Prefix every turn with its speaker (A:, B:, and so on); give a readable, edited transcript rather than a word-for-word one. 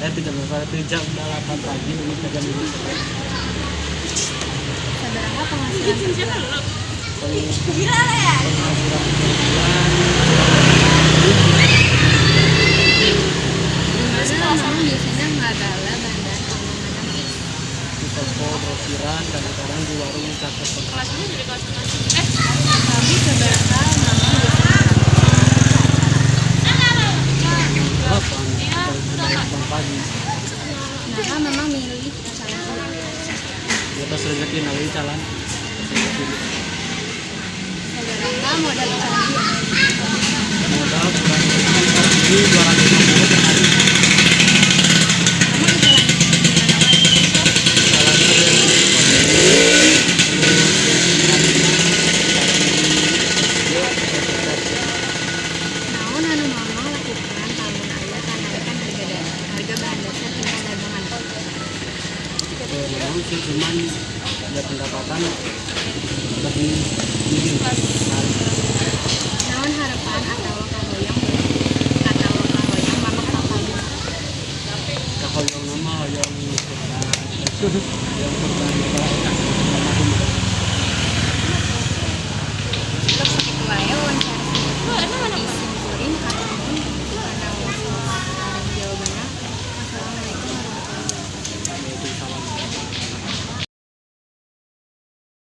A: Eh, ti jam 8, ti jam 8 pagi ini ke jam 5 sore.
B: Sabaraha penghasilan per bulan?
A: Penghasilan per bulan.
B: Di mana Mamang biasana ngabala bahan-bahan kanggo ngadamel?
A: Di toko grosiran, kadang-kadang di warung caket kota.
B: Upami sabaraha Mamang biasana ngantos acara?
A: 8, 8 pagi.
B: Naha Mamang milih icalan?
A: Di atas rezeki nawi icalan. Rezeki.
B: Sabaraha modal icalan ieu?
A: Modal kurang lebih per hari 250 per hari.
B: Mamang icalan di mana wae?
A: Icalannya di Sukabumi, terus di Sukabumi, di SG,
B: Naon anu Mamang lakukan lamun aya kanaikan harga bahan dasar tina dagangan?
A: Memang sih, cuman ya pendapatan lebih minim hari.
B: Naon harapan atawa kahoyong Mamang ka pamong?
A: Kahoyong nama hoyong kurban, hoyong kurban.